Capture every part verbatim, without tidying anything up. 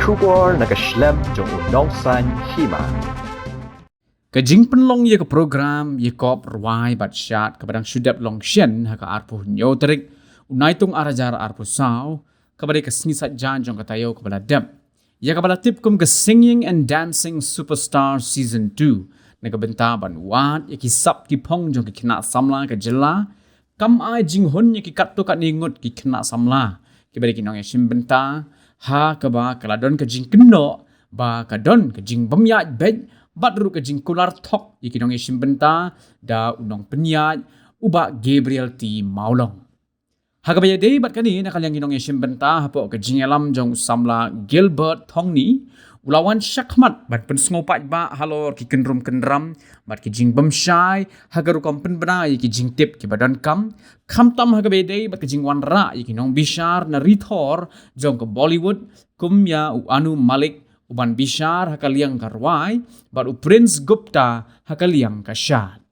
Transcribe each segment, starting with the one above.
Khubor na ka shlem jong u Nongsaiñ Hima. Ka jingpynlong ïa ka program ïakop rwai bad shad kaba dang shu dep long shen ha ka arphew hynñiew tarik u Naitung ar hajar arphew saw, kaba dei ka sngi Saitjaiñ jong ka taïew kaba la dep, ïa kaba la tip kum ka Singing and Dancing Superstar Season two, na ka bynta ban wad ïa ki sap ki phong jong ki khynnah samla ka jylla, kam ai jinghun ïa ki katto katne ngut ki khynnah samla kiba dei ki nongïashim bynta, ha kaba ka la don ka jingkynnoh ba ka don ka jingbym ïaid beit bad ruh ka jingkular thok ïa ki nongïashim bynta da u nongpynïaid u Bah Gabriel T Mawlong. Ha kaba ïadei bad kane, na ka liang ki nongïashim bynta hapoh ka jingïalam jong u samla Gilbert Thongni, u la wan shakhmat ban pynsngew paidbah halor ki kynrum kynram bad ki jingbymshai ha ka rukom pynbna ïa ki jingtip kiba donkam, khamtam ha kaba ïadei bad ka jingwanrah ïa ki nongbishar na ri thor jong ka Bollywood, kum ïa u Anu Malik uban bishar ha ka liang ka rwai bad u Prince Gupta ha ka liang ka shad.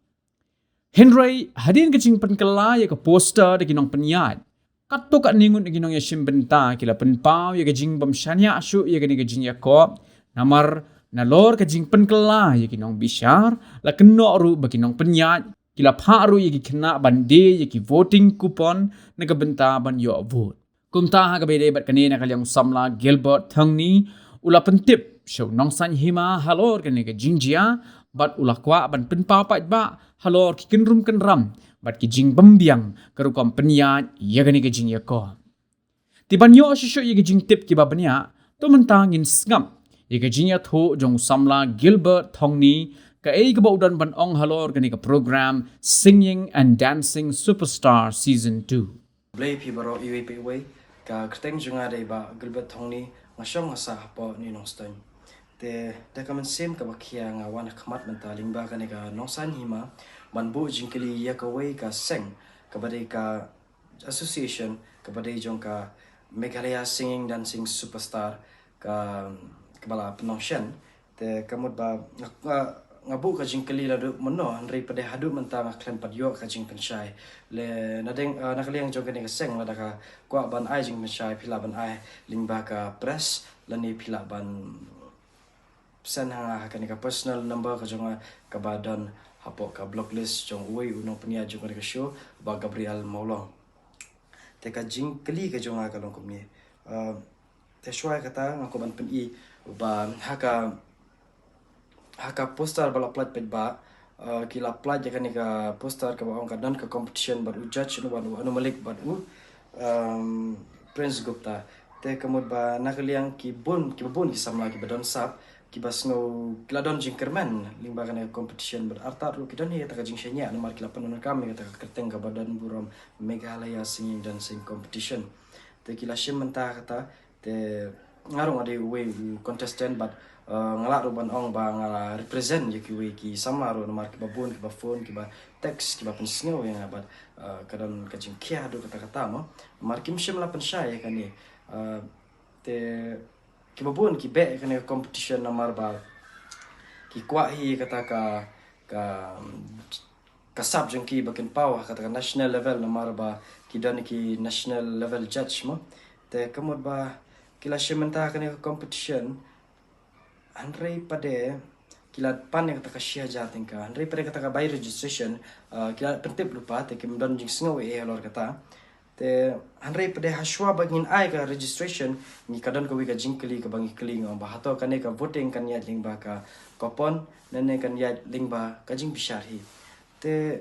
Hynrei hadien ka jingpynkylla ïa ka poster da ki nongpynïaid, katto katne ngut na ki nongïashim bynta ki la pynpaw ïa ka jingbymshaniah shuh ïa kane ka jingïakop, namar nalor ka jingpynkylla ïa ki nongbishar, la kynnoh ruh ba ki nongpynïaid ki la phah ruh ïa ki khynnah ban die ïa ki voting coupon na ka bynta ban ïoh vote. Kumta ha kaba ïadei bad kane, na ka liang u samla Gilbert Thongni u la pyntip sha u Nongsaiñ Hima halor kane ka jingjia bad u la kwah ban pynpaw paidbah halor ki kynrum kynram bad ki jingbymbiang ka rukom pynïaid ïa kane ka jingïakop. Te ban ïoh shisha ïa ki jingtip kiba bniah, to mynta ngin sngap ïa ka jingïathuh jong u samla Gilbert Thongni, kaei kaba u don ban ong halor kane ka program Singing and Dancing Superstar Season two. Khublei phi baroh iwei pa iwei. Ka kyrteng jong nga dei Bah Gilbert Thongni, nga shong nga sah hapoh New Nongstoiñ. Te da ka mynsiem kaba khia nga wan ha khmat mynta lyngba kane ka Nongsaiñ Hima ban buh jingkylli ïa kawei ka seng kaba dei ka association kaba dei jong ka Meghalaya Singing Dancing Superstar, ka, kaba la pynlong shen. Te ka mut ba nga, nga, nga buh ka jingkylli naduh mynno, hynrei pat de haduh mynta nga khlem pat ïoh ka jingpynshai. Le nadeng, ah, na ka liang jong kane ka seng, lada ka kwah ban ai jingpynshai, phi lah ban ai lyngba ka press lane phi lah ban send ha nga ha kane ka personal number ka jong nga kaba don hapoh ka blocklist jong uwei u nongpynïaid jong kane ka show, Bah Gabriel Mawlong. Te ka jingkylli ka jong nga ka long kumne. Ah, te shuwa kata nga kwah ban pyni ba ha ka, ha ka poster ba la pynlait paidbah, ah, ki la pynlait ïa kane ka poster kaba ong ka don ka competition bad u judge u wan u Anu Malik bad u, um, Prince Gupta. Te ka mut ba na ka liang ki bun, kiba bun ki samla kiba don sap, kiba sngew ki la don jingkyrmen lyngba kane ka competition bad artat ruh ki don hi kata ka jingshaniah namar ki la pyndonkam ïa kata ka kyrteng kaba don burom Meghalaya Singing Dancing Competition. Te ki la shim bynta kata, te nga ruh nga dei uwei u contestant bad, uh, nga lah ruh ban ong ba nga la represent ïa kiwei ki samla ruh namar kiba bun kiba phone, kiba text, kiba pynsngew ïa nga bad, uh, ka don ka jingkhia haduh katta katta mo. Namar kim shym la pynshai ïa kane. Uh, te kiba bun ki beh ïa kane ka competition namar ba ki kwah hi kata ka, ka, ka sap jong ki ba kin paw ha kata ka national level namar ba ki don ki national level judge mo. Te ka mut ba ki la shim bynta ha kane ka competition, hynrei pat de ki la pan ïa kata ka shi hajar tyngka, hynrei pat de kata ka bai registration, uh, ki la pyntip lypa, te kim don jingsngew ei ei halor kata. Te hynrei pat de ha shuwa ba ngin ai ka registration, ngi ka don kawei ka jingkylli kaba ngi kylli, nga ong ba hato kane ka voting kan ïaid lyngba ka coupon ne kan ïaid lyngba ka jingbishar hi. Te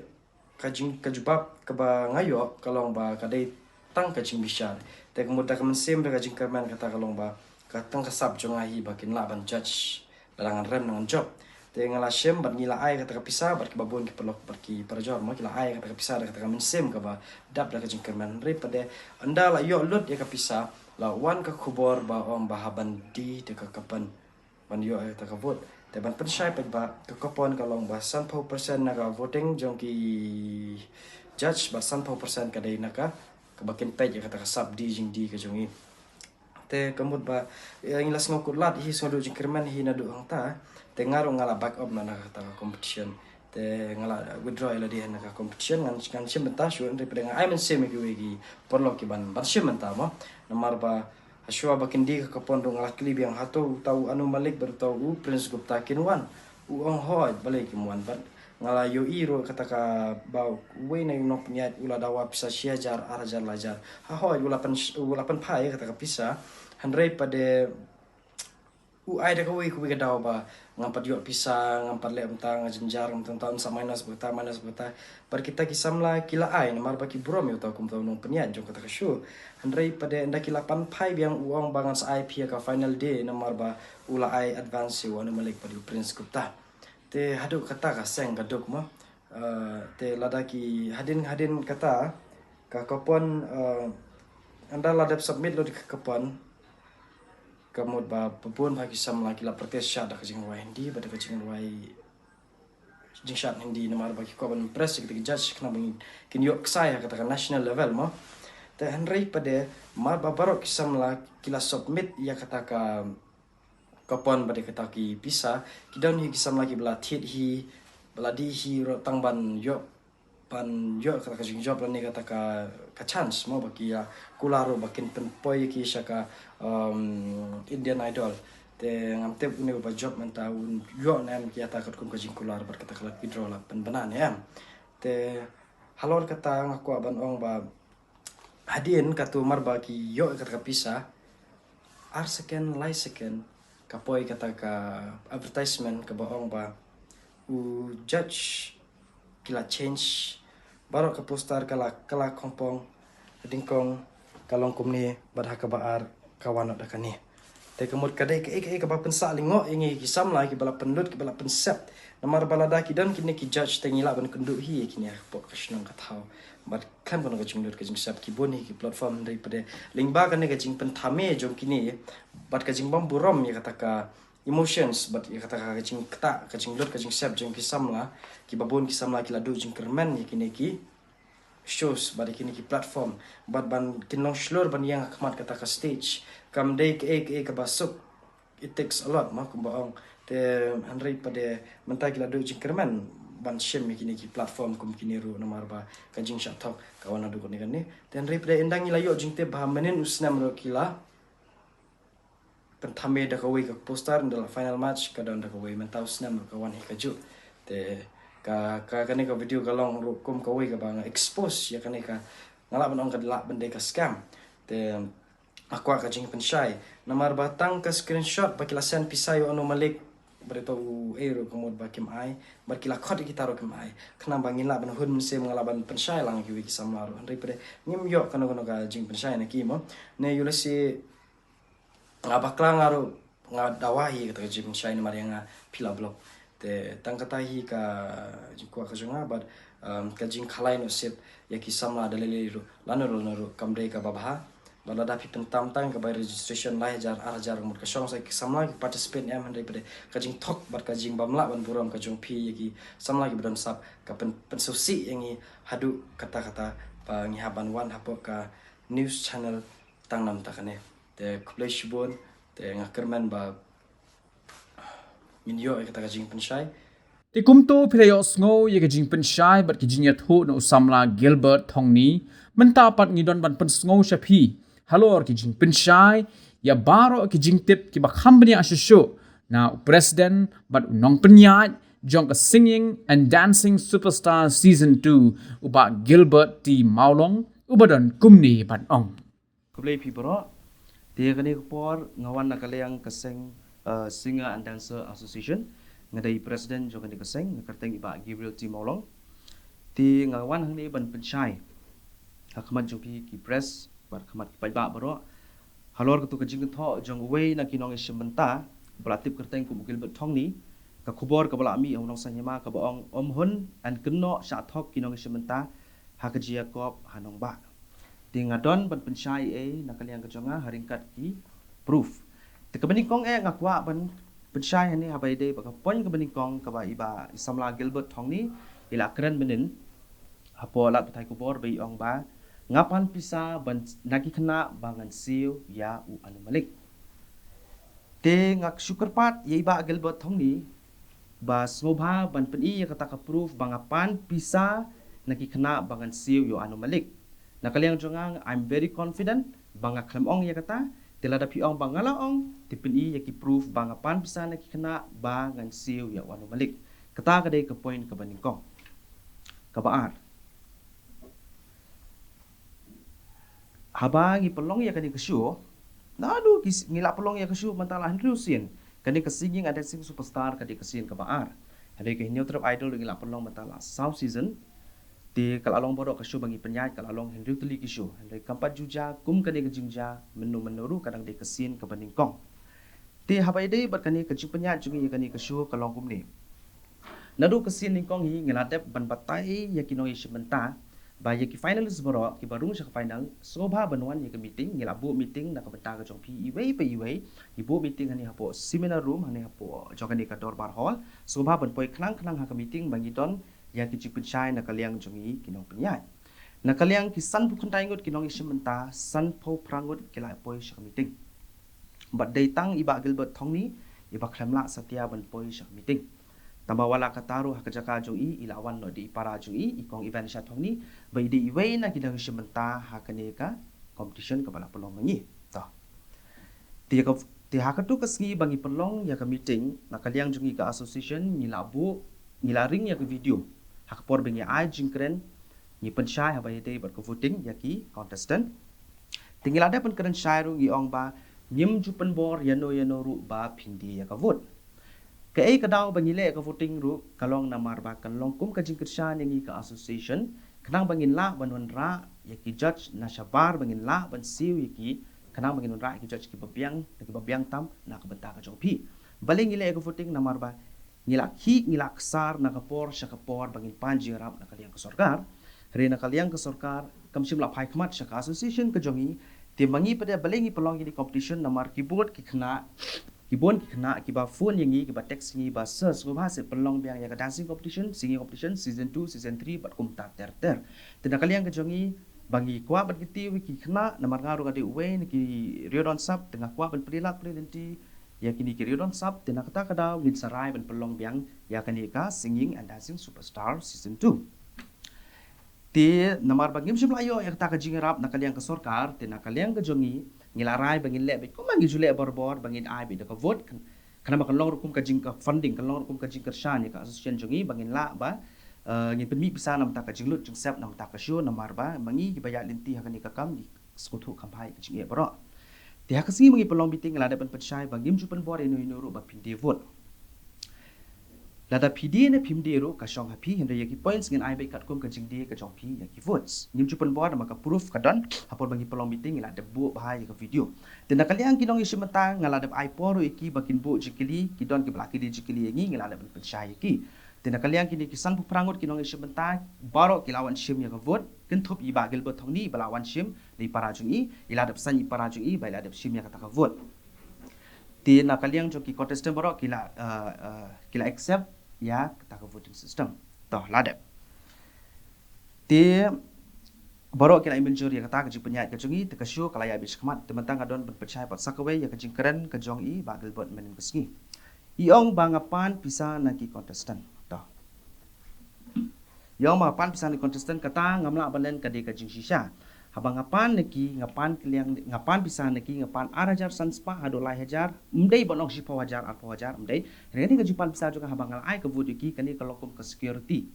ka jing, ka jubab kaba nga ïoh ka long ba ka dei tang ka jingbishar. Te ka mut da ka mynsiem da ka jingkyrmen kata ka long ba ka tang ka sap jong nga hi ba kin lah ban judge lada ngan rem ne ngan jop. Te nga la shim bad ngi la ai kata ka pisa bad kiba bun ki paralok bad ki parajor mo, ki la ai kata ka pisa da kata ka mynsiem kaba dap da ka jingkyrmen. Hynrei pat de ynda la ïoh lut ïa ka pisa, la wan ka khubor ba ong ba hap ban die da ka coupon ban ïoh ïa kata ka vote. Te ban pynshai pat ba ka coupon ka long ba sanphew percent na ka voting jong ki judge bad sanphew percent ka dei na ka, kaba kin peit ïa kata ka sap die jingdie ka jong ngi. Te ka mut ba, eh, ngi la sngew kut lad hi, sngew duh jingkyrmen hi naduh hangta. Te nga ruh nga la back off na, na kata ka competition. Te nga la withdraw ïa lade na ka competition, ngan, ngan shim bynta shuh, hynrei pat de nga ai mynsiem ïa kiwei ki paralok ki ban, ban shim bynta mo. Namar ba Hashwa ba kin die ka coupon ruh nga la kylli biang hato uta u Anu Malik bad uta u Prince Gupta kin wan. U ong hooid balei kim wan bad nga la ïohi ruh kata ka ba uwei na u nongpynïaid u la dawa pisa shi hajar ar hajar la hajar. Ha hooid u la pyn u la pynphai kata ka pisa. Hynrei pat de u ai da kawei kawei ka daw ba ngam pat ïoh pisa, ngam pat leh mynta, nga jynjar mynta mynta, un sa minus ba kata minus ba kata. Bad kita ki samla ki la ai namar ba ki burom ïa uta kum uta u nongpynïaid jong kata ka show. Hynrei pat de ynda ki la pynphai biang u ong ba ngan sa ai phi ïa ka final day namar ba u la ai advance ïa u Anu Malik bad u Prince Gupta. Te haduh kata ka seng ka duk mo. Eh, te lada ki hadien hadien kata ka coupon, eh, ynda la dep submit lut ka coupon, ka mut ba bun bha ki samla ki la protest shad da ka jingrwai Hindi bad da ka jingrwai jingshad Hindi namar ba ki kwah ban impress ïa kita ki judge khnang ba kin ïoh ksai ha kata ka national level mo. Te hynrei pat de mar ba baroh ki samla ki la submit ïa kata ka coupon bad ïa kata ki pisa, ki don hi ki samla ki ba la thied hi, ba la die hi ruh tang ban ïoh ban ïoh kata ka jingjop lane kata ka, ka chance mo ba ki ïa kular ruh ba kin pynpoi ïa ki sha ka, um, Indian Idol. Te ngam tip une uba jop mynta un ïoh ne em ki ïa ta katkum ka jingkular bad kata ka lucky draw la pynbna ne em. Te halor kata nga kwah ban ong ba hadien kata mar ba ki ïoh kata ka pisa, ar second, lai second, ka poi kata ka advertisement kaba ong ba u judge ki la change baroh ka poster ka la, ka la khongpong, ka dingkong ka long kumne bad ha kaba ar ka wan noh da kane. Te ka mut ka dei kaei kaei kaba pynsah lyngngoh ïa ngi ki samla kiba la pynlut kiba la pynsep. Namar ba lada ki don kine ki judge te ngi lah ban kynduh hi ïa kine hapoh ka shnong ka thaw. Bad khlem kano ka jinglut ka jingsep ki bun hi ki platform hynrei pat de lyngba kane ka jingpynthame jong kine bad ka jingbym burom ïa kata ka emotions bad ïa kata ka jingktah ka jinglut ka jingsep jong ki samla, kiba bun ki samla ki la duh jingkyrmen ïa kine ki shows bad ïa kine ki platform bad ban kin long shlur ban ïeng ha khmat kata ka stage. Kam dei kaei kaei kaba suk, it takes a lot mo kumba ong. Te hynrei pat de mynta ki la duh jingkyrmen ban shim ïa kine ki platform kum kine ruh namar ba ka jingshah thok ka wan haduh kane kane. Te hynrei pat de ynda ngi la ïoh jingtip ba mynhynnin u snem ruh ki la pynthame da kawei ka poster, ynda la final match ka don da kawei, mynta u snem ruh ka wan hi kajuh. Te ka, ka, kane ka video ka long ruh kum kawei kaba nga expose ïa kane ka, nga lah ban ong ka lah ban dei ka scam. Te nga kwah ka jingpynshai namar ba tang ka screenshot ba ki la send pisa ïa u Anu Malik bad ïa uta uei ruh ka mut ba kim ai bad ki la khot ïa kita ruh kim ai. Khnang ba ngin lah ban hun mynsiem, nga lah ban pynshai lang ïa kiwei ki samla ruh. Hynrei pat de ngim ïoh kano kano ka jingpynshai na ki mo. Ne ïoh lehse nga bakla nga ruh nga dawa hi kata ka jingpynshai namar ïa nga phi la block. Te tang kata hi ka jingkwah ka jong nga bad, um, ka jingkhalai nusip ïa ki samla da lei lei ruh lano lano ruh kam dei kaba bha. Bad lada phi pyntam tang kaba registration lai hajar ar hajar ka mut ka shong sa ki samla ki participate em, hynrei pat de ka jingthok bad ka jingbymlah ban burom ka jong phi ïa ki samla kiba don sap ka pyn, pynsngewsih ïa ngi haduh katta katta ba ngi hap ban wan hapoh ka news channel tang namar kane. Te khublei shibun, te nga kyrmen ba ngin ïoh ïa kata ka jingpynshai. Te kumto phi la ïohsngew ïa ka jingpynshai bad ka jingïathuh na u samla Gilbert Thongni. Mynta pat ngi don ban pynsngew sha phi halor ka jingpynshai ïa baroh ka jingtip kiba kham bniah shuh shuh na u president bad u nongpynïaid jong ka Singing and Dancing Superstar Season two, u Bah Gilbert T Mawlong, uba don kumne ban ong. Khublei phi baroh. Te kane ka por nga wan na ka liang ka seng, uh, Singer and Dancer Association. Nga dei president jong kane ka seng, nga kyrteng i Bah Gabriel T Mawlong. Te nga wan hangne ban pynshai ha khmat jong phi ki press bad khmat ki paidbah baroh halor katu ka jingkynthoh jong uwei na ki nongïashim bynta ba la tip kyrteng kum u Gilbert Thongni. Ka khubor kaba la mih ha u nongsaiñ hima kaba ong ym hun yn kynnoh shah thok ki nongïashim bynta ha ka jingïakop ha nongbah. Te nga don ban pynshai ei na ka liang ka jong nga ha ryngkat ki proof. Te kaba nyngkong eh nga kwah ban pynshai hangne haba ïadei bad ka point kaba nyngkong kaba i Bah i samla Gilbert Thongni i la kren mynhynnin hapoh lad pathai khubor ba i ong ba nga pan pisa ban na ki khynnah ba ngan siew ïa u Anu Malik. Te nga shu kyrpad ïa i Bah Gilbert Thongni ba sngewbha ban pyni ïa kata ka proof ba nga pan pisa na ki khynnah ba ngan siew ïa u Anu Malik. Na ka liang jong nga, I'm very confident ba nga khlem ong ïa kata. Te lada phi ong ba nga la ong, te pyni ïa ki proof ba nga pan pisa na ki khynnah ba ngan siew ïa u Anu Malik. Kata ka dei ka point kaba nyngkong. Kaba ar, haba ngi pynlong ïa kane ka show, naduh ki s-, ngi la pynlong ïa ka show mynta la hynriew sien. Kane ka singing and dancing superstar ka dei ka sien kaba ar. Hynrei ka Hynñiewtrep Idol ngi la pynlong mynta la saw season. Te ka la long baroh ka show ba ngi pynïaid ka la long hynriew tylli ki show. Hynrei kam pat ju jia kum kane ka jingjia mynno mynno ruh, ka dang dei ka sien kaba nyngkong. Te haba ïadei bad kane ka jingpynïaid jong ngi ïa kane ka show ka long kumne. Naduh ka sien nyngkong hi ngi la dep ban batai ïa ki nongïashim bynta ba ïa ki finalist baroh kiba rung sha ka final, sngewbha ban wan ïa ka meeting. Ngi la buh meeting na ka bynta ka jong phi iwei pa iwei. Ngi buh meeting hangne hapoh seminar room, hangne hapoh jong kane ka Dorbar Hall. Sngewbha ban poi khnang khnang ha ka meeting ba ngi don ïa ki jingpynshai na ka liang jong ngi ki nongpynïaid. Na ka liang ki sanphew khyndai ngut ki nongïashim bynta, sanphew phra ngut ki la poi sha ka meeting. Bad dei tang i Bah Gilbert Thongni iba khlem lah satia ban poi sha ka meeting. Tangba wat la katta ruh ha ka jaka jong i, i la wan noh da i para jong i, i Kong Evanisha Thongni, ba i dei iwei na ki nongïashim bynta ha kane ka competition kaba la pynlong ma ngi. To. Te ka, te ha katu ka sngi ba ngi pynlong ïa ka meeting, na ka liang jong ngi ka association ngi la buh, ngi la ring ïa ka video ha ka por ba ngi ai jingkren, ngi pynshai haba ïadei bad ka voting ïa ki contestant. Te ngi la dep ban kren shai ruh, ngi ong ba ngim ju pynbor ïano ïano ruh ba phin die ïa ka vote. Kaei ka daw ba ngi leh ka voting ruh ka long namar ba kan long kum ka jingkyrshan ïa ngi ka association, khnang ba ngin lah ban wanrah ïa ki judge na shabar, ba ngin lah ban siew ïa ki, khnang ba ngin wanrah ïa ki judge kiba biang, kiba biang tam na ka bynta ka jong phi. Balei ngi leh ka voting? Namar ba ngi la khih, ngi la ksar na ka por sha ka por ba ngin pan jingïarap na ka liang ka sorkar. Hynrei na ka liang ka sorkar kam shym la phai khmat sha ka association ka jong ngi. Te ma ngi pat de, balei ngi pynlong ïa kine ki competition? Namar ki bun ki khynnah, ki bun ki khynnah kiba phone ïa ngi, kiba text ïa ngi ba, "Sir, sngewbha seh pynlong biang ïa ka dancing competition, singing competition, season two, season three bad kumta ter ter." Te na ka liang ka jong ngi ba ngi kwah ban kyntiew ïa ki khynnah, namar nga ruh nga dei uwei na ki riew don sap, te nga kwah ban plie lad plie lynti ïa kine ki riew don sap. Te na kata ka daw ngin sa rai ban pynlong biang ïa kane ka Singing and Dancing Superstar Season two. Te namar ba ngim shym la ïoh ïa kata ka jingïarap na ka liang ka sorkar, te na ka liang ka jong ngi, ngi la rai ba ngin leh beit kumba ngi ju leh barabor, ba ngin ai beit da ka vote. Khnang ba kan long ruh kum ka jing, ka funding, kan long ruh kum ka jingkyrshan ïa ka association jong ngi, ba ngin lah ba, eh, ngin pynmih pisa na bynta ka jinglut jingsep, na bynta ka show, namar ba ma ngi kiba ïaid lynti ha kane ka kam ngi sngewthuh kham bha ïa ka jingeh baroh. Te ha ka sngi ba ngi pynlong meeting ngi la dep ban pynshai ba ngim ju pynbor ïano ïano ruh ba phin die vote. Lada phi die ne phim die ruh ka shong ha phi, hynrei ïa ki points ngin ai beit katkum ka jingdie ka jong phi ïa ki votes. Ngim ju pynbor namar ka proof ka don, ha por ba ngi pynlong meeting ngi la dep buh bha ïa ka video. Te na ka liang ki nongïashim bynta nga la dep ai por ruh ïa ki ba kin buh jingkylli, ki don kiba la kylli jingkylli ïa ngi, ngi la dep ban pynshai ïa ki. Te na ka liang kine ki sanphew phra ngut ki nongïashim bynta baroh ki la wan shim ïa ka vote, kynthup i Bah Gilbert Thongni ba la wan shim da i para jong i, i la dep sign i para jong i ba i la dep shim ïa kata ka vote. Te na ka liang jong ki contestant baroh ki la, eh, eh, ki la accept ïa kata ka voting system. To, la dep. Te baroh ki la ïa mynjur ïa kata ka jingpynïaid ka jong ngi, te ka show ka la ïa bit shakhmat. Te mynta nga don ban pynshai pat sa kawei ïa ka jingkren ka jong i Bah Gilbert mynnin ka sngi. I ong ba nga pan pisa na ki contestant. To. I ong ba nga pan pisa na ki contestant, kata ngam lah ban len, ka dei ka jingshisha. Haba nga pan na ki, nga pan kylliang, nga pan pisa na ki, nga pan ar hajar san spah haduh lai hajar, ym dei ban ong shiphew hajar, arphew hajar, ym dei. Hynrei ka jingpan pisa jong nga haba nga la ai ka vote ïa ki, kane ka long kum ka security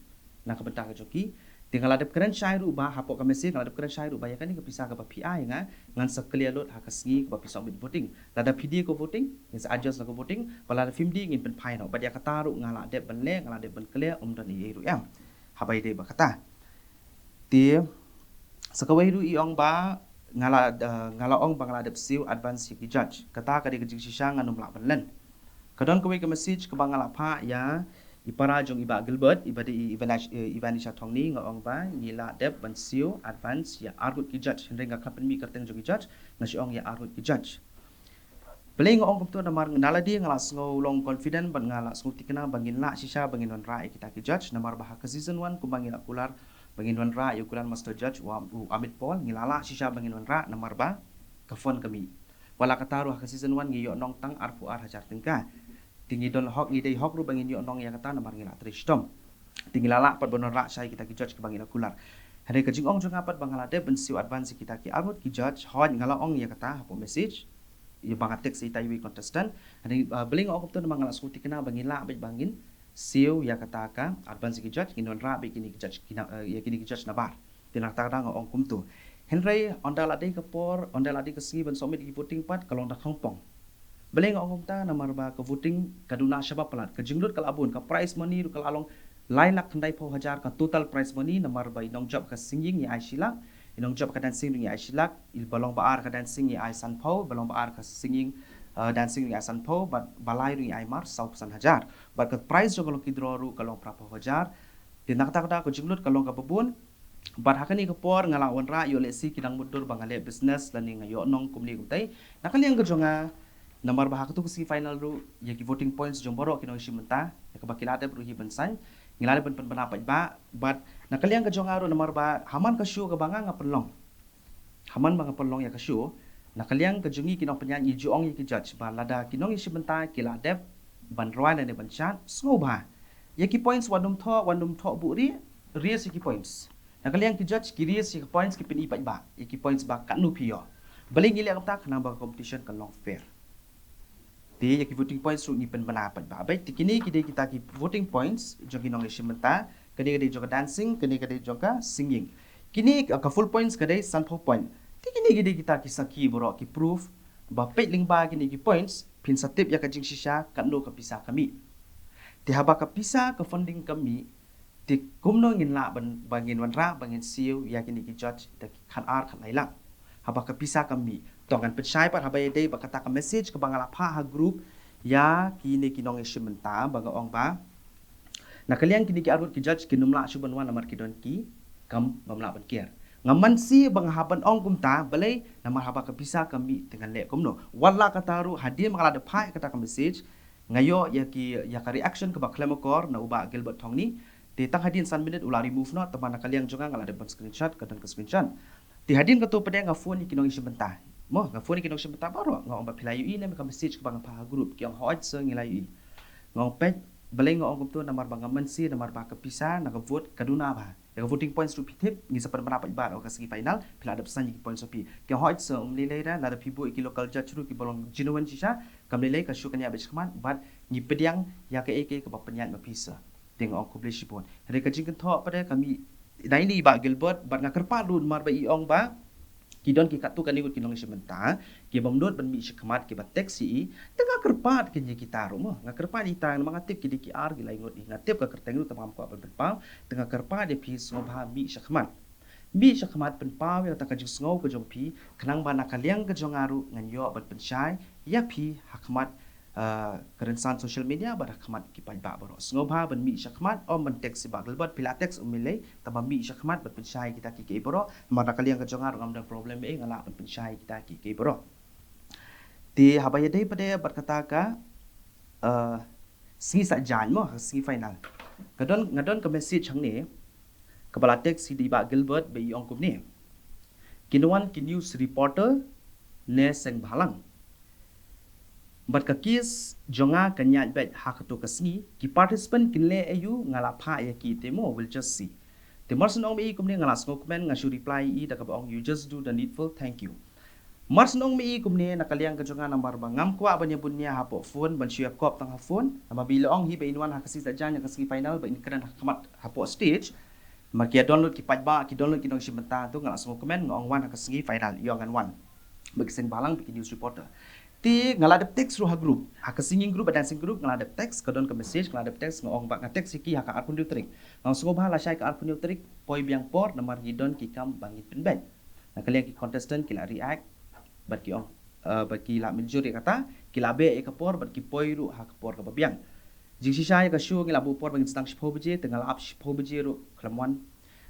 na ka bynta ka jong ki. Te nga la dep kren shai ruh ba, hapoh ka message nga la dep kren shai ruh ba ïa kane ka pisa kaba phi ai nga, ngan sa clear lut ha ka sngi kaba phi submit voting. Lada phi die ka voting, ngin sa adjust na ka voting, bad lada phim die ngin pynphai noh. Bad ïa kata ruh nga la dep ban leh, nga la dep ban clear, ym don ei ei ruh em. Haba ïadei bad kata. Te sa kawei ruh i ong ba nga la, eh, nga la ong ba nga la dep siew advance ïa ki judge. Kata ka dei ka jingshisha, ngan ym lah ban len. Ka don kawei ka message kaba nga la phah ïa i para jong i Bah Gilbert, iba dei i Ivanish-, eh, Ivanisha Thongni, nga ong ba ngi la dep ban siew advance ïa arngut ki judge. Hynrei nga khlem pynmih kyrteng jong ki judge, nga shu ong ïa arngut ki judge. Balei nga ong kumto? Namar na lade nga la sngew long confident bad nga la sngew thikna ba ngin lah shisha ba ngin wanrah ïa kita ki judge, namar ba ha ka season one kumba ngi la kular ba ngin wanrah ïa u kular master judge u, u Amit Paul, ngi la lah shisha ba ngin wanrah namar ba ka fund ka mih. Wat la katta ruh ha ka season one ngi ïoh nong tang arphew ar hajar tyngka. Te ngi don hok, ngi dei hok ruh ba ngin ïoh nong ïa kata namar ngi la trei shitom. Te ngi la lah pat ban wanrah sha ïa kita ki judge kiba ngi la kular. Hynrei ka jingong jong nga pat ba nga la dep ban siew advance ïa kita ki arngut ki judge, hooid nga la ong ïa kata hapoh message. ïa ba nga text ïa ita iwei i contestant. Hynrei, ah, balei nga ong kumta namar nga la sngewthuh kane ba ngin lah beit ba ngin siew ïa kata ka advance ïa ki judge, ngin wanrah beit kine ki judge, kine, eh, ïa kine ki judge nabar. Te na kata ka daw nga ong kumta. Hynrei ynda la dei ka por, ynda la dei ka sngi ban submit ïa ki voting pat ka long da khongpong. Balei nga ong kumta namar ba ka voting ka duna shaba palat, ka jinglut ka la bun, ka prize money ruh ka la long lai lak khyndai phew hajar ka total prize money, namar ba i nongjop ka singing ïa ai shi lak, i nongjop ka dancing ruh ïa ai shi lak, i ba long ba ar ka dancing ïa ai san phew, ba long ba ar ka singing, eh, dancing ruh ïa ai san phew, bad ba lai ruh ïa ai mar saw phew san hajar. Bad ka prize jong ka lucky draw ruh ka long phra phew hajar. Te na kata ka daw ka jinglut ka long kaba bun. Bad ha kane ka por nga la wanrah ïoh lehse ki dang mutdur ba nga leh business lane nga ïoh nong kumne kumtei. Na ka liang ka jong nga, namar ba ha katu ka sngi final ruh ïa ki voting points jong baroh ki nongïashim bynta, ïa kaba ki la dep ruh hi ban saiñ, ngi la dep ban pynbna paidbah. Bad na ka liang ka jong nga ruh namar ba ha man ka show kaba nga nga pynlong, ha man ba nga pynlong ïa ka show, na ka liang ka jong ngi ki nongpynïaid ngi ju ong ïa ki judge ba lada ki nongïashim bynta ki la dep ban rwai lane ban shad, sngewbha ïa ki points wat nym thoh, wat nym thoh buhrieh, raise ïa ki points. Na ka liang ki judge ki raise ïa ki points, ki pyni paidbah ïa ki points ba katno phi ïoh. Balei ngi leh kumta? Khnang ba ka competition kan long fair. Te ïa ki voting points ruh ngi pynbna paidbah. Bad te kine ki dei kita ki voting points jong ki nongïashim bynta. Kane ka dei jong ka dancing, kane ka dei jong ka singing. Kine ka full points ka dei san phew point. Te kine ki dei kita ki sakhi baroh, ki proof ba peit lyngba kine ki points phin sa tip ïa ka jingshisha katno ka pisa ka mih. Te haba ka pisa ka funding ka mih, te kumno ngin lah ban, ba ngin wanrah ba ngin siew ïa kine ki judge da ki khatar khatlai lak? Haba ka pisa ka mih, to ngan pynshai pat haba ïadei bad kata ka message kaba nga la phah ha group ïa kine ki nongïashim bynta ba nga ong ba na ka liang kine ki arngut ki judge kin nym lah shuh ban wan namar ki don ki kam bym lah ban kiar. Nga mynsiem ba nga hap ban ong kumta, balei? Namar haba ka pisa ka mih te ngan leh kumno? Wat la kata ruh, hadien ba nga la dep phah kata ka message, nga ïoh ïa ki, ïa ka reaction kaba khlem akor na u Bah Gilbert Thongni. Te tang hadien san minit u la remove noh, tangba na ka liang jong nga nga la dep ban screenshot, ka don ka screenshot. Te hadien kato pat nga phone ïa ki nongïashim bynta. Mo, nga phone ïa ki nongïashim bynta baroh, nga ong ba phi la ïohi ne em ka message kaba nga phah ha group? Ki ong hooid sir ngi la ïohi. Nga ong peit, balei nga ong kumto? Namar ba nga mynsiem namar ba ka pisa na ka vote ka duna bha. Ïa ka voting points ruh phi tip, ngi sa pynbna paidbah ha ka sngi final, phi la dep saiñ ïa ki points jong phi. Ki ong hooid sir, ym lei lei re, lada phi buh ïa ki local judge ruh kiba long genuine shisha, kam lei lei, ka show kan ïaid beit shakhmat, bad ngi pdiang ïa kaei kaei kaba pynïaid ma phi sir. Te nga ong khublei shibun. Hynrei ka jingkynthoh pat ka mih na ine i Bah Gilbert, bad nga kyrpad ruh namar ba i ong ba ki don ki katto katne ngut ki nongïashim bynta kiba mut ban mih shakhmat, kiba text ïa i. Te nga kyrpad kein ïa kita ruh mo, nga kyrpad ïa kita, namar nga tip ki dei ki ar ki lai ngut, nga tip ka kyrteng ruh tangba ngam kwah ban pynpaw. Te nga kyrpad ïa phi, sngewbha mih shakhmat. Mih shakhmat, pynpaw ïa kata ka jingsngew ka jong phi, khnang ba na ka liang ka jong nga ruh ngan ïoh ban pynshai ïa phi ha khmat, ah, ka rynsan social media bad ha khmat ki paidbah baroh. Sngewbha ban mih shakhmat, ym ban text ïa i Bah Gilbert, phi la text ym lei lei, tangba mih shakhmat ban pynshai ïa kita kiei kiei baroh. Namar na ka liang ka jong nga ruh ngam don problem ei, nga lah ban pynshai ïa kita kiei kiei baroh. Te haba ïadei pat bad kata ka, ah, sngi saitjaiñ mo, ha sngi final, nga don, nga don ka message hangne kaba la text ïa i Bah Gilbert ba i ong kumne: Kin wan ki news reporter ne seng bhalang? Bad ka case jong nga kan ïaid beit ha kato ka sngi. Ki participant kin leh aïu, nga la phah ïa ki te mo, we'll just see. Te mar shu ong ma i kumne, nga la sngewkmen, nga shu reply ïa i da kaba ong, you just do the needful, thank you. Mar shu ong ma i kumne, na ka liang ka jong nga namar ba ngam kwah ban ïa bun nia hapoh phone, ban shu ïa kop tang ha phone. Namar ba i la ong hi ba in wan ha ka sngi saitjaiñ, ha ka sngi final, ba in kren ha khmat hapoh stage. Namar ki ïa download ki paidbah, ki download ki nongshim bynta, to nga la sngewkmen, nga ong wan ha ka sngi final, ïoh ngan wan. Ba ki seng bhalang, ba ki news reporter. Te nga la dep text ruh ha group, ha ka singing group, ha dancing group, nga la dep text, ka don ka message, nga la dep text, nga ong ba, nga text ïa ki ha ka arphew hynriew tarik. Nga ong sngewbha lashai ka arphew hynriew tarik poi biang por, namar ngi don ki kam ba ngin pynbeit. Na ka liang ki contestant ki la react bad ki ong, eh, bad ki la mynjur ïa kata, ki la beh ïa ka por bad ki poi ruh ha ka por kaba biang. Jingshisha ïa ka show ngi la buh por ba ngin sdang shiphew baje, te nga la ap shiphew baje ruh khlem wan.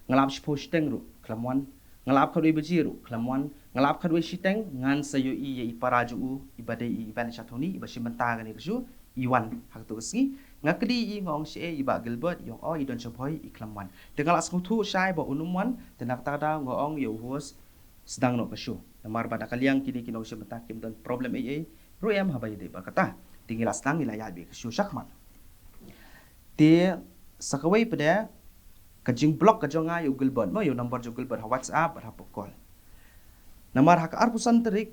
Nga la ap shiphew shiteng ruh khlem wan. Nga la ap khatwei baje ruh khlem wan. Nga la ap khatwei shiteng, ngan sa ïohi ïa i para jong u, iba dei i Evan Shatoni, iba shim bynta kane ka show, i wan ha kato ka sngi. Nga kylli i, nga ong shaei i Bah Gilbert, i ong o, i don sha Bhoi, i khlem wan. Te nga la sngewthuh shai ba un ym wan, te na kata ka daw nga ong ïa u host, sdang noh ka show. Namar ba na ka liang kine ki nongshim bynta kim don problem ei ei ruh em haba ïadei bad kata. Te ngi la sdang, ngi la ïaid beit ka show shakhmat. Te sa kawei pat ka jingblock ka jong nga ïa u Gilbert mo, ïa u number jong u Gilbert ha WhatsApp bad hapoh call. Namar ha ka arphew san tarik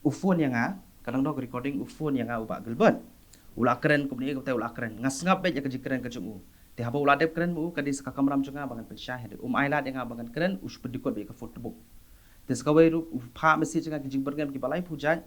u phone ïa nga, Ka dang don ka recording u phone ïa nga u Bah Gilbert. U la kren kumne kumtai u la kren. Nga sngap beit ïa ka jingkren ka jong u. Te haba u la dep kren ma u ka dei sa ka kamram jong nga ba ngan pynshai hynrei um ai lad ïa nga ba ngan kren u shu pyndikot beit ka phone tbuk. Te sa kawei ruh u phah message ïa nga ki jingbyrngem kiba laiphew jait.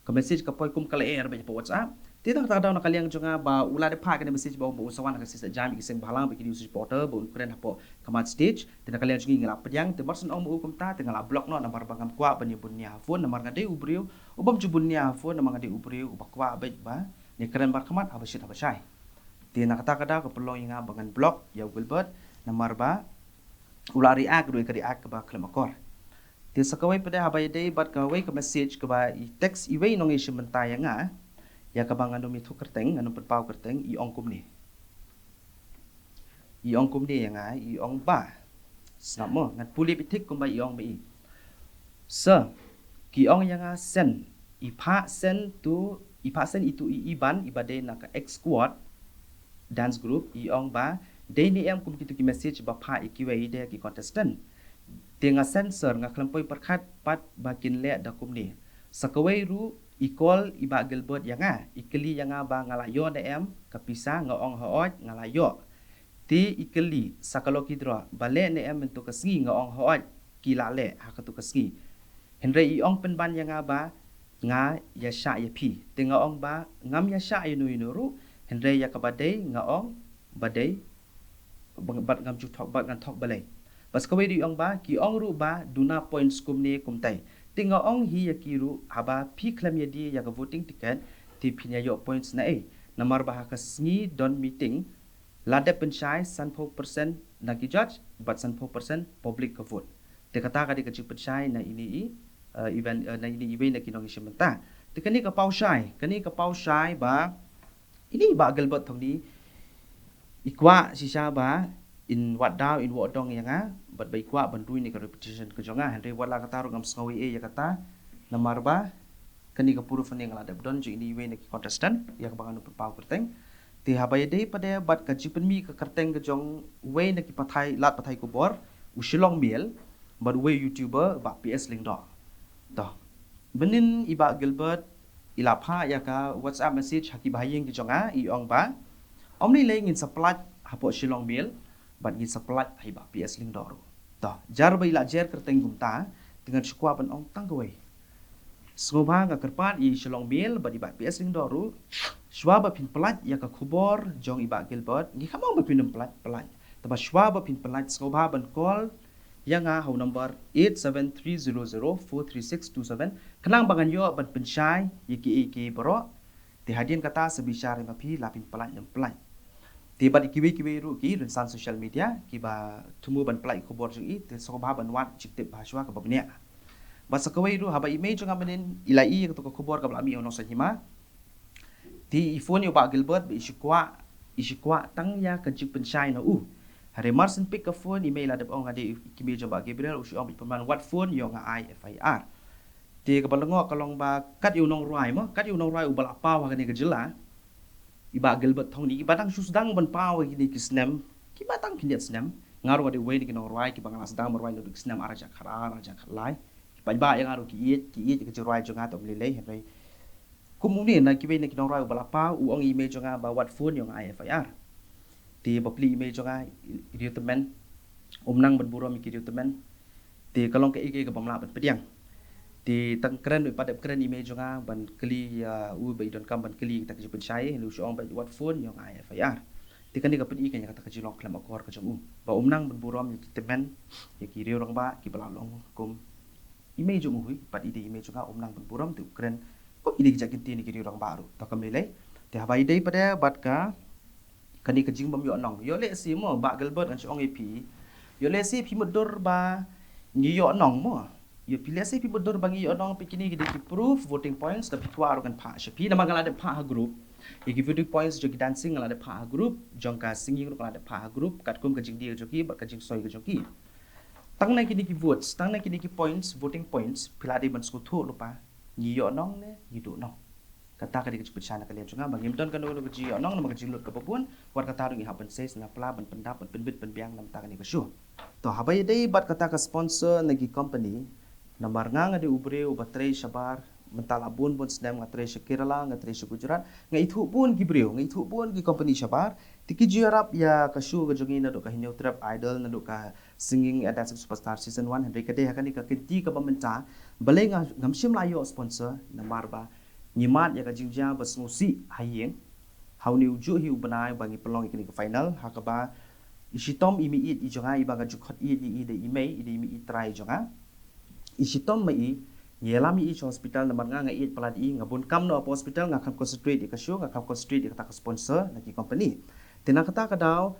Ka message ka poi kum ka lyer beit hapoh WhatsApp. Te tang kata ka daw na ka liang jong nga ba u la dep phah kane message ba u ba u sa wan ha ka shisha jam ïa ki seng bhalang bad ki news reporter ba un kren hapoh ka main stage. Te na ka liang jong ngi nga la pdiang te mar shu ong ma u kumta te nga la block noh namar ba ngam kwah ban ïa bun nia ha phone namar nga dei u briew u bym ju bun nia ha phone namar nga dei u briew uba kwah beit ban ïa kren markhmat haba shit haba shai. Te na kata ka daw ka pynlong ïa nga ba ngan block ïa u Gilbert namar ba u la react ruh ïa ka react kaba khlem akor. Te sa kawei pat de haba ïadei bad kawei ka message kaba i text iwei i nongïashim bynta ïa nga ïa kaba ngan ym ïathuh kyrteng, ngan ym pynpaw kyrteng, i ong kumne. I ong kumne ïa nga, i ong ba, sngap mo, ngan pule beit thik kumba i ong ma i. Sir, ki ong ïa nga send, i phah send to, i phah send ïa uto i Iban iba dei na ka X Squad dance group, i ong ba dei ne em kum kito ki message ba phah ïa kiwei de ki contestant. Te nga send sir, nga khlem poi pyrkhat pat ba kin leh da kumne. Sa kawei ruh i call i Bah Gilbert ïa nga, i kylli ïa nga ba nga la ïoh ne em ka pisa, nga ong hooid nga la ïoh. Te i kylli sa ka lucky draw ba leh ne em mynta ka sngi, nga ong hooid ki la leh ha katu ka sngi. Hynrei i ong pynban ïa nga ba nga ïa shah ïa phi. Te nga ong ba ngam ïa shah ïa no ïa no ruh, hynrei ïa kaba dei nga ong ba dei bad ngam ju thok bad ngan thok balei. Bad sa kawei ruh i ong ba ki ong ruh ba duna points kumne kumtai. Te nga ong hi ïa ki ruh haba phi khlem ïa die ïa ka voting ticket te phin ïa ïoh points na ei. Namar ba ha ka sngi don meeting la dep pynshai sanphew percent na ki judge bad sanphew percent public ka vote. Te kata ka dei ka jingpynshai na ine i, eh, event, eh, na ine iwei na ki nongïashim bynta. Te kane ka paw shai, kane ka paw shai ba ine i Bah Gilbert Thongni i kwah shisha ba in wad daw in wad dong ïa nga bad ba i kwah ban ruin ïa ka reputation ka jong nga. Hynrei wat la kata ruh ngam sngew ei ei ïa kata namar ba kane ka proof ne nga la dep don jong ine iwei na ki contestant ïa kaba ngan ym pynpaw kyrteng. Te haba ïadei pat de bad ka jingpynmih ka kyrteng ka jong uwei na ki pathai lad pathai khubor u Shillong Mail bad uwei u YouTuber Bah P S Lyngdoh. To mynnin i Bah Gilbert i la phah ïa ka WhatsApp message ha ki bahaïing ki jong nga, i ong ba ym lei lei ngin sa pynlait hapoh Shillong Mail bad ngin sa pynlait ha i Bah P S Lyngdoh ruh. To jar ba i la jer kyrteng kumta te ngan shu kwah ban ong tang kawei. Sngewbha nga kyrpad ïa i Shillong Mail bad i Bah P S Lyngdoh ruh, shuwa ba phin pynlait ïa ka khubor jong i Bah Gilbert, ngi khlem ong ba phin ym pynlait, pynlait. Tangba shuwa ba phin pynlait sngewbha ban call ïa nga ha u number eight seven three zero zero four three six two seven khnang ba ngan ïoh ban pynshai ïa kiei kiei baroh. Te hadien kata sa bishar ïa ma phi la phin pynlait ne ym pynlait. Te bad ïa kiwei kiwei ruh ki rynsan social media kiba thmu ban pynlait khubor jong i te sngewbha ban wad jingtip ba shuwa kaba bniah. Bad sa kawei ruh haba i mei jong nga mynnin i la ïoh ïa kato ka khubor kaba la mih ïa u nongsynshar hima. Te i phone ïa u Bah Gilbert ba i shu kwah, i shu kwah tang ïa ka jingpynshai na u. Hynrei mar shu pick ka phone i mei la dep ong nga dei i kmie jong Bah Gabriel, u shu ong ba i pynban wat phone ïoh nga ai F I R. Te kaba lyngngoh ka long ba kat ïa u nongrwai mo, kat ïa u nongrwai uba la paw ha kane ka jylla. I Bah Gilbert Thongni iba dang shu sdang ban paw ha kine ki snem kiba tang khyndiat snem. Nga ruh nga dei uwei na ki nongrwai kiba nga la sdang ban rwai naduh ki snem ar hajar khatar, ar hajar khatlai. Ki paidbah ïa nga ruh ki ïeit, ki ïeit ïa ka jingrwai jong nga te ym lei lei hynrei kum une na kiwei na ki nongrwai uba la paw u ong ïa i mei jong nga ba wat phone ïoh nga ai F I R. Te bapli i mei jong nga i riewtymmen, um nang ban burom ïa ki riewtymmen. Te ka long kaei kaei kaba ym lah ban pdiang. Te tang kren bad pat dep kren i mei jong nga ban kylli ïa u ba i donkam ban kylli kata ka jingpynshai, hynrei u shu ong ba wat phone ïoh nga ai F I R. Te kane ka pyni ka ïa kata ka jinglong khlem akor ka jong u ba um nang ban burom ïa ki tymmen, ïa ki riew rangbah kiba la long kum i mei jong u hi, pat i dei i mei jong nga um nang ban burom te u kren kum ine ki jait kynti na ki riew rangbah ruh. To kam lei lei. Te haba ïadei pat de bad ka kane ka jingbym ïoh nong. Ïoh lehse mo Bah Gilbert ngan shu ong ïa phi. Ïoh lehse phi mutdur ba ngi ïoh nong mo. Ïoh phi lehse phi mutdur ba ngi ïoh nong, phi kine ki dei ki proof voting points, da phi kwah ruh ngan phah sha phi namar nga la dep phah ha group. Ïa ki voting points jong ki dancing nga la dep phah ha group, jong ka singing ruh nga la dep phah ha group katkum ka jingdie jong ki bad ka jingsoi ka jong ki. Tang na kine ki votes, tang na kine ki points, voting points, phi la dei ban sngewthuh lypa ngi ïoh nong ne ngi duh nong. Kata ka dei ka jingpynshai na ka liang jong nga ba ngim don kano kano ka jingïoh nong namar ka jinglut kaba bun. Wat kata ruh ngi hap ban sei sngewpla ban pyndap ban pynbit pynbiang na bynta kane ka show. To haba ïadei bad kata ka sponsor na ki company, namar nga nga dei u briew uba trei shabar Mynta la bun bun snem nga trei sha Kerala, nga trei sha Gujarat, nga ithuh bun ki briew, nga ithuh bun ki company shabar. Te ki ju ïarap ïa ka show ka jong ngi naduh ka Hynñiewtrep Idol, naduh ka Singing and Dancing Superstar Season one, hynrei ka dei ha kane ka kynti kaba mynta, balei nga, ngam shym la ïoh sponsor, namar ba ngi mad ïa ka jingjia ba sngewsih ha ïing ha une u juh hi u bnai ba ngi pynlong ïa kane ka final, ha kaba i shitom i meiieid i jong nga, iba nga ju khot ïeit ïa i da i mei, i da i meiieid trai i jong nga. I shitom ma i, ngi ïalam ïa i sha hospital namar nga, nga ïeit palat ïa i, nga bun kam noh hapoh hospital, nga kham concentrate ïa ka show, nga kham concentrate ïa kata ka sponsor na ki company. Te na kata ka daw,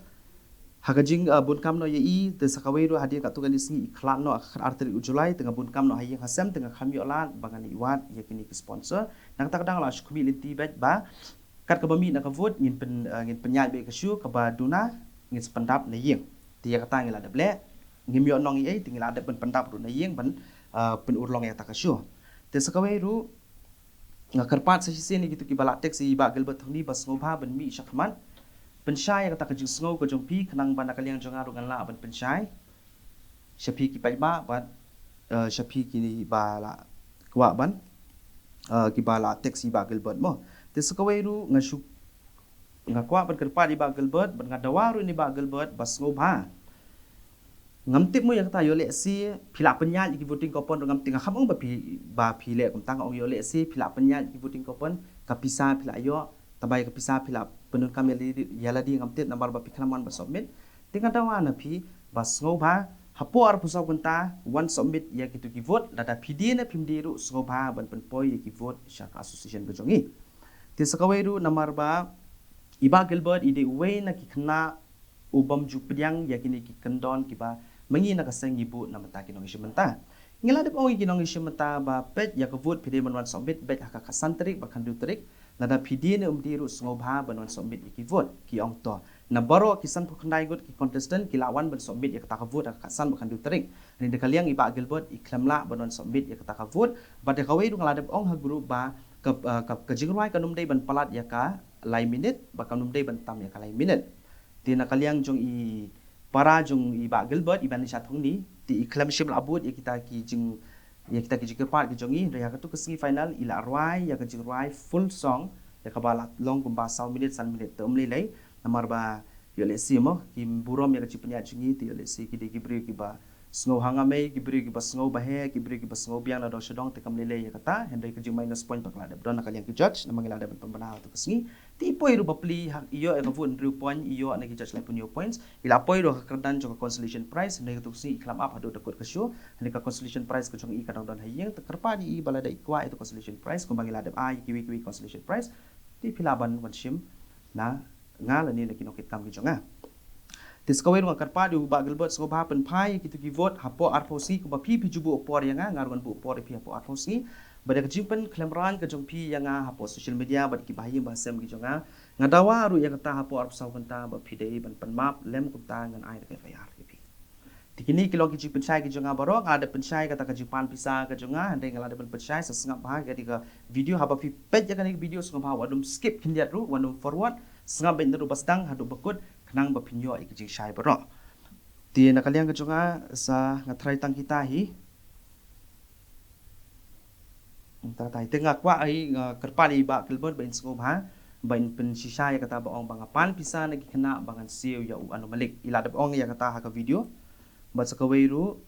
ha ka jing, uh, bun kam noh ïa i, te sa kawei ruh hadien katto katne sngi i khlad noh ha ka khatar tarik u July, te nga bun kam noh ha ïing ha sem, te nga kham ïoh lad ba ngan ïa wad ïa kine ki sponsor. Na kata ka daw nga la shu khmih lynti beit ba kat kaba mih na ka vote ngin pyn, uh, ngin pynïaid beit ka show, kaba duna ngin sa pyndap na ïing. Te ïa kata ngi la dep leh, ngim ïoh nong ei ei, te ngi la dep ban pyndap ruh na ïing ban, uh, pynurlong ïa kata ka show. Te sa kawei ruh, nga kyrpad sa shisien ïa kito kiba la text ïa i Bah Gilbert Thongni ba sngewbha ban mih shakhmat, pynshai ïa kata ka jingsngew ka jong phi, khnang ba na ka liang jong nga ruh ngan lah ban pynshai sha phi ki paidbah bad, uh, sha phi kiba la kwah ban, uh, kiba la text ïa i Bah Gilbert mo. Te sa kawei ruh nga shu, nga kwah ban kyrpad ïa i Bah Gilbert, bad nga dawa ruh ïa i Bah Gilbert ba sngewbha. Ngam tip mo ïa kata, ïoh lehse phi la pynïaid ïa ki voting coupon ruh ngam tip, nga kham ong ba phi, ba phi leh kumta, nga ong ïoh lehse phi la pynïaid ïa ki voting coupon, ka pisa phi la ïoh, tangba ïa ka pisa phi la pyndonkam ïa lade, ïa lade ngam tip namar ba phi khlem wan ban submit. Te nga dawa na phi ba sngewbha, hapoh arphew saw kynta wan submit ïa kito ki vote, lada phi die ne phim die ruh sngewbha ban pynpoi ïa ki vote sha ka association ka jong ngi. Te sa kawei ruh namar ba i Bah Gilbert i dei uwei na ki khynnah u bym ju pdiang ïa kine ki kyndon kiba ma ngi na ka seng ngi buh na bynta ki nongïashim bynta. Ngi la dep ong ïa ki nongïashim bynta ba peit ïa ka vote phi dei ban wan submit beit ha ka khatsan tarik bad khathynriew tarik. Lada phi die ne um die ruh sngewbha ban wan submit ïa ki vote. Ki ong to. Na baroh ki sanphew khyndai ngut ki contestant ki la wan ban submit ïa kata ka vote ha ka khatsan bad khathynriew tarik. Hynrei na ka liang i Bah Gilbert i khlem lah ban wan submit ïa kata ka vote. Bad ïa kawei ruh nga la dep ong ha group ba ka, uh, ka, ka jingrwai kan ym dei ban palat ïa ka lai minit, ba kan ym dei ban tam ïa ka lai minit. Te na ka liang jong i para jong i Bah Gilbert, i Bah Nisha Thongni, te i khlem shym la bud ïa kita ki jing, ïa kita ki jingkyrpad ki jong ngi, hynrei ha kato ka sngi final i la rwai ïa ka jingrwai full song, ïa kaba la long kumba saw minit, san minit, te um lei lei, namar ba ïoh lehse mo, kim burom ïa ka jingpynïaid jong ngi, te ïoh lehse ki dei ki briew kiba sngew hangamei, ki briew kiba sngew ba heh, ki briew kiba sngew biang na dong sha dong, te kam lei lei ïa kata, hynrei ka jing minus point ba ka la dep don na ka liang ki judge, namar ngi la dep ban pynbna ha kato ka sngi. Te i poi ruh bapli ha, i ïoh ïa ka vote hynriew point, i ïoh na ki judge laiphew hynñiew points. I la poi ruh ha ka kyrdan jong ka consolation prize, hynrei kato ka sngi i khlem ap haduh da kut ka show. Hynrei ka consolation prize ka jong i ka dang don ha ïing, te kyrpad ïa i ba lada i kwah ïa ka consolation prize, kumba ngi la dep ai ïa kiwei kiwei consolation prize. Te phi lah ban wan shim na nga lane na ki nongkitkam ki jong nga. Te sa kawei ruh nga kyrpad ïa u Bah Gilbert sngewbha pynphai ïa kito ki vote hapoh arphew sngi, kumba phi phi ju buh por ïa nga, nga ruh ngan buh por ïa phi hapoh arphew sngi. Bad ïa ka jingpynkhlem rang ka jong phi ïa nga hapoh social media bad kiba ha ïing ba ha sem ki jong nga. Nga dawa ruh ïa kata hapoh arphew saw kynta ba phi dei ban pynmap lem kumta ngan ai da ka F I R ïa phi. Te kine ki long ki jingpynshai ki jong nga baroh, nga la dep pynshai kata ka jingpan pisa ka jong nga, hynrei nga la dep pynshai sa sngap bha ïa kane ka video, haba phi peit ïa kane ka video sngewbha wat ym skip khyndiat ruh, wat ym forward, sngap beit naduh ba sdang haduh ba kut, khnang ba phin ïoh ïa ki jingshai baroh. Te na ka liang ka jong nga sa nga tharai tang kita hi. Tang kita hi. Te nga kwah hi, nga kyrpad ïa i Bah Gilbert ba in sngewbha ba in pynshisha ïa kata ba ong ba nga pan pisa na ki khynnah ba ngan siew ïa u Anu Malik. I la dep ong ïa kata ha ka video. Bad sa kawei ruh,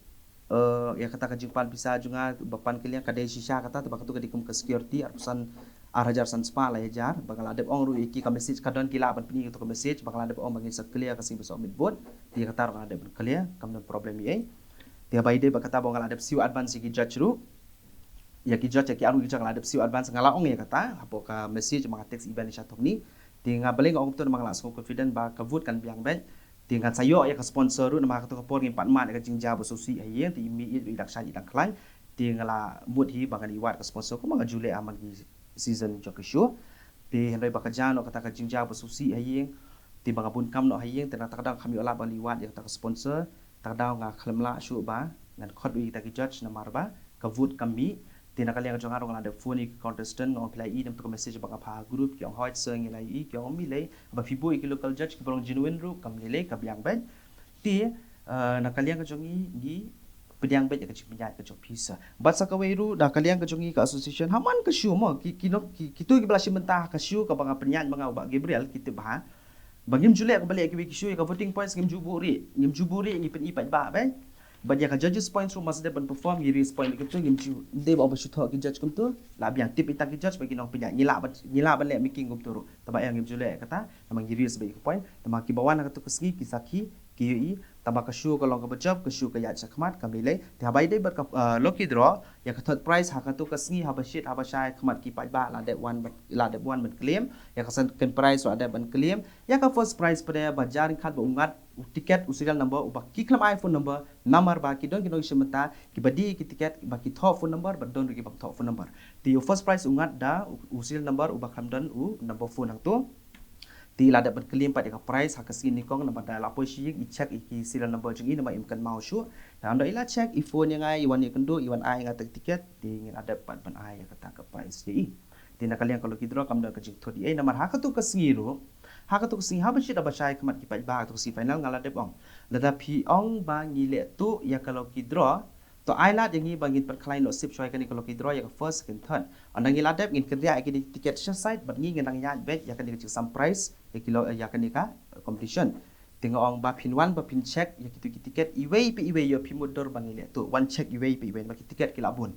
eh, ïa kata ka jingpan pisa jong nga ba pan kylliang ka dei shisha kata, te ba kato ka dei kum ka security, arphew san, ar hajar san spah lai hajar, ba nga la dep ong ruh ïa ki ka message ka don, ki lah ban pyni kato ka message, ba nga la dep ong ba ngin sa clear ka sngi ba submit vote, te ïa kata ruh nga la dep ban clear, kam don problem ei ei. Te haba ïadei bad kata ba nga la dep siew advance ïa ki judge ruh, ïa ki judge, ïa ki arngut ki judge nga la dep siew advance, nga la ong ïa kata hapoh ka message ba nga text ïa i Bah Nisha Thongni. Te nga balei nga ong kumto, namar nga la sngew confident ba ka vote kan biang beit. Te ngan sa ïoh ïa ka sponsor ruh, namar ha kato ka por ngim pat mad ïa ka jingjia ba sngewsih ha ïing, te i meiieid ruh i dang shait i dang khlaiñ. Te nga la mut hi ba ngan ïa wad ka sponsor kumba nga ju leh ha man ki season jong ka show. Te hynrei ba ka jia noh kata ka jingjia ba sngewsih ha ïing, te ba nga bun kam noh ha ïing, te na kata ka daw kham ïoh lad ban ïa wad ïa kata ka sponsor. Kata ka daw nga khlem lah shuh ba ngan khot ïa kita ki judge namar ba ka vote kam mih. Te na ka liang ka jong nga ruh nga la dep phone ïa ki contestant, nga ong phi la ïohi na kato ka message ba nga phah ha group, ki ong hooid sir ngi la ïohi, ki ong ym lei lei, haba phi buh ïa ki local judge kiba long genuine ruh kam lei lei, ka biang beit. Te, eh, na ka liang ka jong ngi, ngi pdiang beit ïa ka jingpynïaid ka jong phi sa. Bad sa kawei ruh da ka liang ka jong ngi ka association, ha man ka shu mo, ki, ki, ki, kito kiba la shim bynta ha ka shu kaba nga pynïaid ma nga u Bah Gabriel, ki tip bha ba ngim ju leh kaba leh kiwei ki shu, ïa ka voting points ngim ju buh rieh, ngim ju buh rieh, ngi pyni paidbah beit. Bad ïa ka judges points ruh ma sdang ban perform, ngi raise point kumto, ngim ju, ym dei ba shu thoh ki judge kumto. La biang tip ita ki judge ba ki nongpynïaid, ngi lah ban, ngi lah ban leh making kumto ruh. Tangba ïa ngim ju leh kata, namar ngi raise beit ïa ka point. Tangba kiba wan ha kato ka sngi ki sakhi, ki ïohi, tangba ka shu ka long kaba jop, ka shu ka ïaid shakhmat kam lei lei. Te haba ïadei bad ka, eh, lucky draw, ïa ka third prize ha kato ka sngi haba shit haba shai khmat ki paidbah la dep wan ban, la dep wan ban claim, ïa ka second prize la dep ban claim, ïa ka first prize pat de ba jar ryngkat bad u ngat u tiket, u serial number uba ki khlem ai phone number, namar ba ki don ki nongshim bynta kiba die ki tiket ba ki thoh phone number, ba don ruh ki bym thoh phone number. Te u first prize u ngat da u, u serial number uba khlem don u number phone hangto. Te i la dep ban claim pat ïa ka prize ha ka sngi nyngkong, namar da la poi sha ïing i check ïa ki serial number jong i namar im kynmaw shuh. Te haba i la check, i phone ïa nga, i wan ïakynduh, i wan ai ïa nga ta ka tiket, te ngi la dep pat ban ai ïa kata ka prize ïa i. Te na ka liang ka lucky draw kam don ka jingthut ei, namar ha kato ka sngi ruh, ha kato ka sngi haba shit haba shai khmat ki paidbah, ha kato ka sngi final nga la dep ong, lada phi ong ba ngi leh tuh ïa ka lucky draw, to ai lad ïa ngi ba ngin pynkhlaiñ noh sip shuwa ïa kane ka lucky draw ïa ka first, second, third. Ynda ngi la dep ngin kynriah ïa kine ki tiket sha side bad ngi ngin nang ïaid beit ïa kane ka jingsam prize ïa ki lo-, ïa kane ka, eh, competition. Te nga ong ba phin wan ba phin check ïa kito ki tiket iwei pa iwei, ïoh phi mutdur ba ngi leh tuh, wan check iwei pa iwei namar ki tiket ki la bun.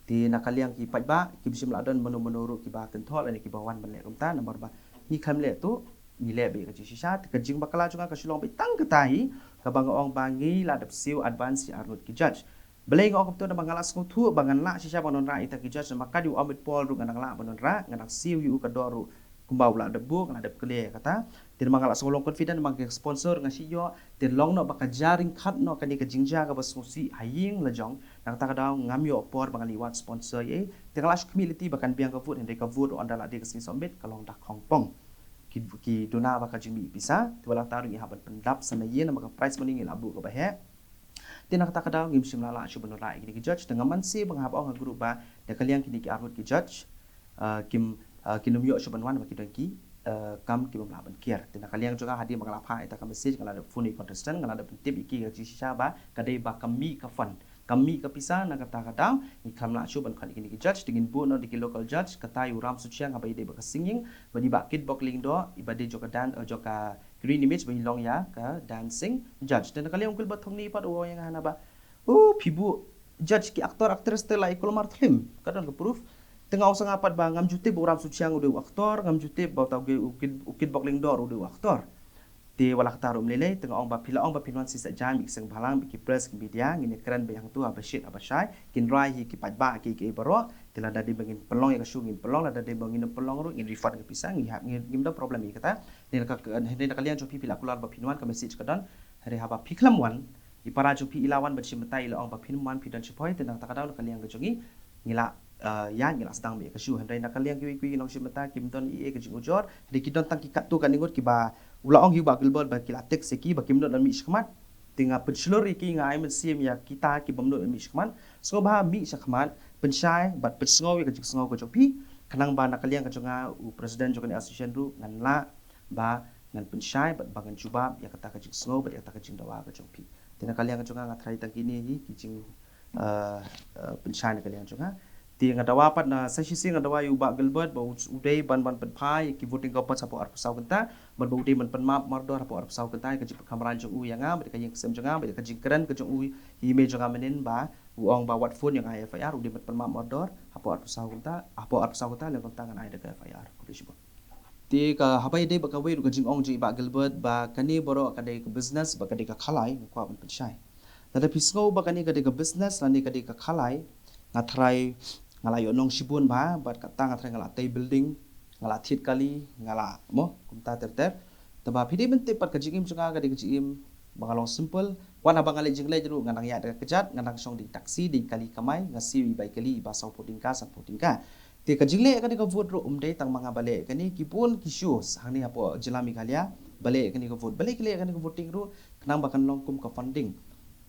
Te na ka liang ki paidbah kim shym la don mano mano ruh kiba kynthoh lane kiba wan ban leh kumta namar ba ngi khlem leh tuh, ngi leh beit ïa ka jingshisha. Te ka jingbakla jong nga ka shu long beit tang kata hi, kaba nga ong ba ngi la dep siew advance ïa arngut ki judge. Balei nga ong kumto, namar nga la sngewthuh ba ngan lah shisha ban wanrah ïa kita ki judge, namar ka dei u Amit Paul ruh nga dang lah ban wanrah, nga dang siew ïa u ka dor ruh kumba u la dep buh, nga la dep clear ïa kata. Te namar nga la sngewlong confident namar ka sponsor nga shu ïoh, te long noh ba ka jia ryngkat noh kane ka jingjia kaba sngewsih ha ïing la jong, na kata ka daw ngam ïoh por ba ngan ïa wad sponsor ei. Te nga la shu khmih lynti ba kan biang ka vote, hynrei ka vote ruh ynda la dei ka sngi submit ka long da khongpong. Ki, ki duna ba ka jingmih pisa, te wat la kata ruh ngi hap ban pyndap sa na ïing namar ka prize money ngi la buh kaba heh. Te na kata ka daw ngim shym la lah shuh ban wanrah ïa kine ki judge, te nga man shisha ba nga hap ong ha group ba da ka liang kine ki arngut ki judge, ah, kim, ah, kim nym ïoh shuh ban wan ba ki don ki, ah, kam ki bym lah ban kiar. Te na ka liang jong nga hadien ba nga la phah ïa kata ka message, nga la dep phone ïa ki contestant, nga la dep pyntip ïa ki ka jingshisha ba ka dei ba ka mih ka fund, ka mih ka pisa, na kata ka daw ngi khlem lah shuh ban khot ïa kine ki judge, te ngin buh noh da ki local judge, kata ïa u Ram Suchiang haba ïadei bad ka singing, bad i Bah Kitbok Lyngdoh iba dei jong ka dan, eh, jong ka Green Image ba i long ïa ka dancing judge. Te na ka liang u Gilbert Thongni pat u ong ïa nga hana ba, "Oh, phi buh judge ki actor actress te la i kulmar film, ka don ka proof?" Te nga ong sa nga pat ba ngam ju tip ba u Ram Suchiang u dei u actor, ngam ju tip ba uta u Gil-, u Kit-, u Kitbok Lyngdoh u dei u actor. Te wat la kata ruh ym lei lei, te nga ong ba phi la ong ba phin wan shisha jan bad ki seng bhalang bad ki press ki media, ngin ïakren beit hangto haba shit haba shai, kin rai hi ki paidbah kiei kiei baroh. Te lada dei ba ngin pynlong ïa ka shu ngin pynlong, lada dei ba ngin ym pynlong ruh ngin refund ka pisa, ngi hap, ngin, ngim da problem ïa kata. Hynrei na ka, hynrei na ka liang jong phi, phi la kular ba phin wan, ka message ka don. Hynrei haba phi khlem wan, i para jong phi i la wan ban shim bynta, i la ong ba phin ym wan, phi don shiphew, te na kata ka daw na ka liang ka jong ngi, ngi la, eh, ïa ngi la sdang beit ïa ka shu. Hynrei na ka liang kiwei kiwei ki nongshim bynta kim don ei ei ka jingujor, hynrei ki don tang ki katto katne ngut kiba u la ong hi u Bah Gilbert ba ki la text ïa ki ba kim nud ban mih shakhmat. Te nga pynshlur ïa ki, nga ai mynsiem ïa kita ki bym nud ban mih shakhmat. Sngewbha mih shakhmat, pynshai bad pynsngew ïa ka jingsngew ka jong phi. Khnang ba na ka liang ka jong nga u president jong kane association ruh ngan lah ba ngan pynshai bad ba ngan jubab ïa kata ka jingsngew bad ïa kata ka jingdawa ka jong phi. Te na ka liang ka jong nga nga tharai tang kine hi ki jing, eh, eh, pynshai na ka liang jong nga. Te nga dawa pat na sa shisien nga dawa ïa u Bah Gilbert ba u, u dei ban, ban pynphai ïa ki voting coupons hapoh arphew saw kynta, bad ba u dei ban pynmap mardor hapoh arphew saw kynta ïa ka jingpynkhamran jong u ïa nga bad ïa ka ïing ka sem jong nga bad ïa ka jingkren ka jong u ïa i mei jong nga mynhynnin ba u ong ba wat phone ïa nga ïa F I R, u dei ban pynmap mardor hapoh arphew saw kynta, hapoh arphew saw kynta lane kumta ngan ai da ka F I R. Khublei shibun. Te ka haba ïadei bad kawei ruh ka jingong jong i Bah Gilbert ba kane baroh ka dei ka business bad ka dei ka khalai, nga kwah ban pynshai. Lada phi sngew ba kane ka dei ka business lane ka dei ka khalai, nga tharai nga la ïoh nong shibun bha, bad kata nga tharai nga la tei building, nga la thied kali, nga la mo kumta ter ter. Tangba phi dei ban tip pat ka jingim jong nga ka dei ka jingim ba nga long simple. Wat haba nga leit jingleit ruh nga nang ïaid da ka kjat, nga nang shong da i taxi, da i kali kamai, nga siew i bai kali iba sawphew tyngka, sanphew tyngka. Te ka jingleh kane ka vote ruh um dei tang ma nga ba leh kane, ki bun ki shows hangne hapoh jylla Meghalaya ba leh kane ka vote, ba leh ki leh kane ka voting ruh khnang ba kan long kum ka funding.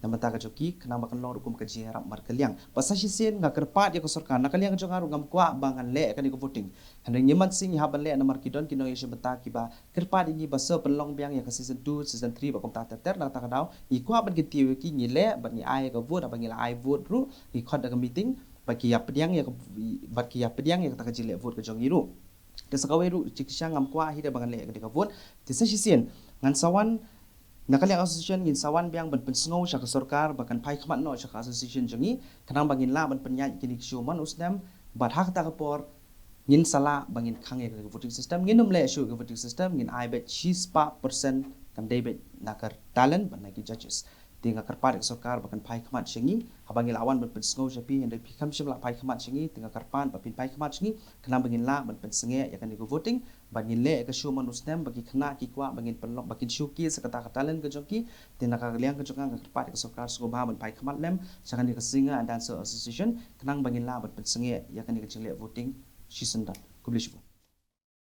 na bynta ka jong ki, khnang ba kan long ruh kum ka jingïarap markylliang. Bad sa shisien nga kyrpad ïa ka sorkar, na ka liang ka jong nga ruh ngam kwah ba ngan leh ïa kane ka voting. Hynrei ngim man sing ïa hap ban leh namar ki don ki nongïashim bynta kiba kyrpad ïa ngi ba sa pynlong biang ïa ka season two, season three bad kumta ter ter. Na kata ka daw ngi kwah ban kyntiew ïa ki, ngi leh bad ngi ai ïa ka vote, haba ngi la ai vote ruh ngi khot da ka meeting bad ki ïa pdiang ïa ka, bad ki ïa pdiang ïa kata ka jingleh vote ka jong ngi ruh. Te sa kawei ruh, Jingshisha, ngam kwah hi de ba ngan leh ïa kane ka vote. Te sa shisien ngan sa wan, na ka liang association ngin sa wan biang ban pynsngew sha ka sorkar ba kan phai khmat noh sha ka association jong ngi, khnang ba ngin lah ban pynïaid ïa kine ki shu man u snem. Bad ha kata ka por ngin sa lah ba ngin khang ïa ka voting system. Ngin ym leh shuh ka voting system, ngin ai beit shispah percent, kan dei beit na ka talent bad na ki judges. Te nga kyrpad ïa ka sorkar ba kan phai khmat sha ngi haba ngi la wan ban pynsngew sha phi, hynrei phi kham shym la phai khmat sha ngi. Te nga kyrpad ba phin phai khmat sha ngi khnang ba ngin lah ban pynsangeh ïa kane ka voting, ba ngin leh ïa ka shu man u snem, ba ki khynnah ki kwah ba ngin pynlong, ba kin showcase ïa kata ka talent ka jong ki. Te na ka liang ka jong nga, nga kyrpad ïa ka sorkar sngewbha ban phai khmat lem sha kane ka Singer and Dancer Association khnang ba ngin lah ban pynsangeh ïa kane ka jingleh voting shisyndon. Khublei shibun.